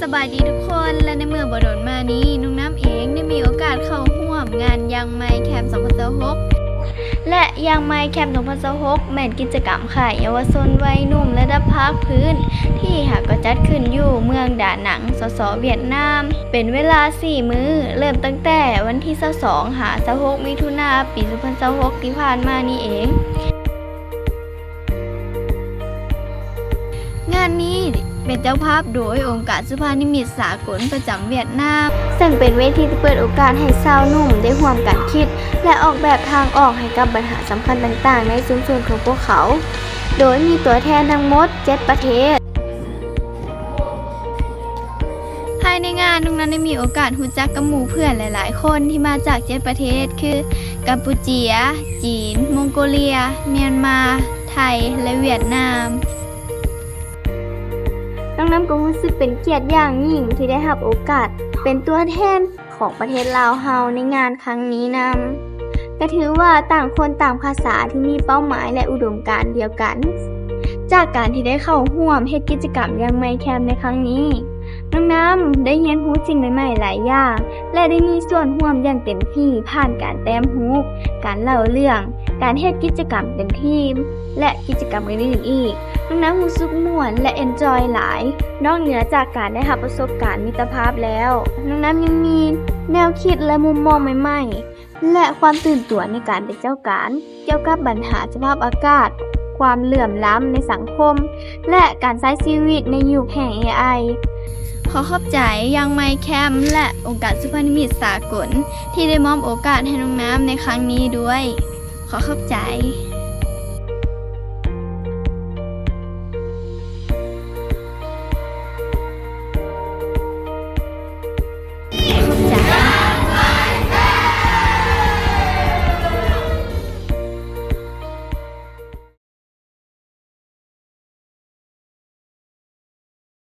ສະບາຍດີທຸກຄົນ ແລະ ໃນເມື່ອບໍ່ດົນມານີ້ ນ້ອງນ້ຳເອງໄດ້ມີໂອກາດເຂົ້າຮ່ວມງານ Young Mind Camp ສອງພັນຊາວຫົກ ແລະ Young Mind Camp ສອງພັນຊາວຫົກ ແມ່ນກິດຈະກຳຄ້າຍເຍົາວະຊົນໄວໜຸ່ມລະດັບພາກພື້ນ ທີ່ຫາກໍຈັດຂຶ້ນຢູ່ເມືອງດານັງ ສສ ຫວຽດນາມ ເປັນເວລາສີ່ມື້ ເລີ່ມຕັ້ງແຕ່ວັນທີຊາວສອງ ຫາ ຊາວຫົກ ມິຖຸນາ ປີສອງພັນຊາວຫົກ ທີ່ຜ່ານມານີ້ເອງ. ງານນີ້ເປັນເຈົ້າພາບໂດຍອົງການສຸພານິມິດສາກົນປະຈຳຫວຽດນາມ ເຊິ່ງເປັນເວທີທີ່ເປີດໂອກາດໃຫ້ຊາວໜຸ່ມໄດ້ຮ່ວມກັນຄິດ ແລະ ອອກແບບທາງອອກໃຫ້ກັບບັນຫາສຳຄັນຕ່າງໆໃນຊຸມຊົນຂອງພວກເຂົາ ໂດຍມີຕົວແທນທັງໝົດເຈັດປະເທດ. ພາຍໃນງານ ນ້ອງນ້ຳໄດ້ມີໂອກາດຮູ້ຈັກກັບໝູ່ເພື່ອນຫຼາຍໆຄົນທີ່ມາຈາກເຈັດປະເທດ ຄື ກຳປູເຈຍ, ຈີນ, ມົງໂກເລຍ, ມຽນມາ, ໄທ ແລະ ຫວຽດນາມ. ນ້ອງນ້ຳກໍຮູ້ສຶກເປັນກຽດຢ່າງຍິ່ງທີ່ໄດ້ຮັບໂອກາດເປັນຕົວແທນຂອງປະເທດລາວເຮົາໃນງານຄັ້ງນີ້ນຳ. ກະຖືວ່າຕ່າງຄົນຕ່າງພາສາທີ່ມີເປົ້າໝາຍ ແລະ ອຸດົມການດຽວກັນ. ຈາກການທີ່ໄດ້ເຂົ້າຮ່ວມເຮັດກິດຈະກຳ Young Mind Camp ໃນຄັ້ງນີ້, ນ້ອງນ້ຳໄດ້ຮຽນຮູ້ສິ່ງໃໝ່ໆຫຼາຍຢ່າງ ແລະ ໄດ້ມີສ່ວນຮ່ວມຢ່າງເຕັມທີ່ຜ່ານການແຕ້ມຮູບ, ການເລົ່າເລື່ອງ, ການເຮັດກິດຈະກຳເປັນທີມ ແລະ ກິດຈະກຳອື່ນໆອີກ. ນ້ອງນ້ຳຮູ້ສຶກມ່ວນ ແລະ ເອັນຈອຍຫຼາຍ. ນອກເໜືອຈາກການໄດ້ຮັບປະສົບການມິດຕະພາບແລ້ວ, ນ້ອງນ້ຳຍັງມີແນວຄິດ ແລະ ມຸມມອງໃໝ່ໆ ແລະ ຄວາມຕື່ນຕົວໃນການເປັນເຈົ້າການ ກ່ຽວກັບບັນຫາສະພາບອາກາດ, ຄວາມເຫຼື່ອມລ້ຳໃນສັງຄົມ ແລະ ການໃຊ້ຊີວິດໃນຍຸກແຫ່ງ ເອໄອ. ຂໍຂອບໃຈ Young Mind Camp ແລະ ອົງການສຸພານິມິດສາກົນ ທີ່ໄດ້ມອບໂອກາດໃຫ້ນ້ອງນ້ຳໃນຄັ້ງນີ້ດ້ວຍ. ຂໍຂອບໃຈ.